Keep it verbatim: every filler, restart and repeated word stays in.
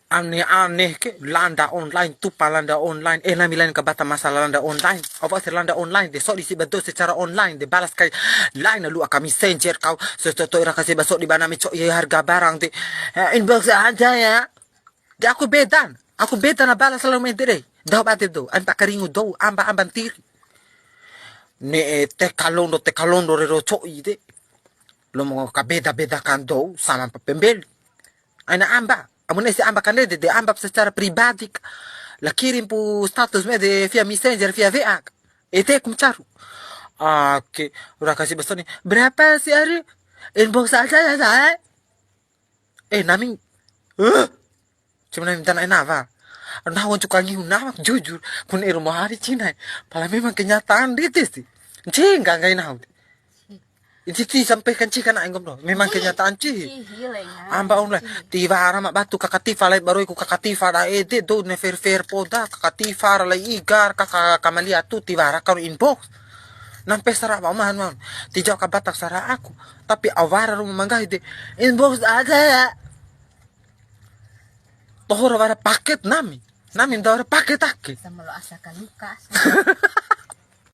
Aneh-aneh ke, landa online, tupa landa online. Eh, nami lain kabata masalah landa online. Apa sih landa online? De sodi si ba dou secara online, de balas kai lain, lu'u aka messenger kau. Sesuatu ira kasi ba sodi ba nami co'i harga barang de. Eh, inbox aja ya. De aku bedan. Aku bedan na balas selalu main de. Dau bade dou, anta karingu dou, amba-amba ntiri. Ne'e teka londo, teka londo rero co'i de. Lomo kabeda-beda kan dou, sama pa pembeli. Aina amba, amun ese amba kan de, de amba secara pribadi ka. La kirim pu status me de via messenger, via W A ka. Ede ku ma caru. Oke, udah kasih pesan nih. Berapa sih hari? Inbox aja ya, saya. Eh, nami. Eh, cuma nami tanah nawa. Nawa wancu kangi nawa jujur. Kun eru mo hari Cina. Pala memang kenyataan de sih. Cing, gak, gak nahu. Inti ti sampaikan cih kana enggom do. Memang kenyataan cih. Amba online. Tiwara ma batu kakatifa lai baru iku kakatifa da ede do ne fair fair poda kakatifa ra lai igar kaka kamalia tu tiwara kau inbox. Nampe sara ba man man. Tijau ka batak sara aku. Tapi awara ruma manggahi de. Inbox aja ya. Toho ra wara paket nami. Nami nda wara paket ake. Sama lo asa kaluka.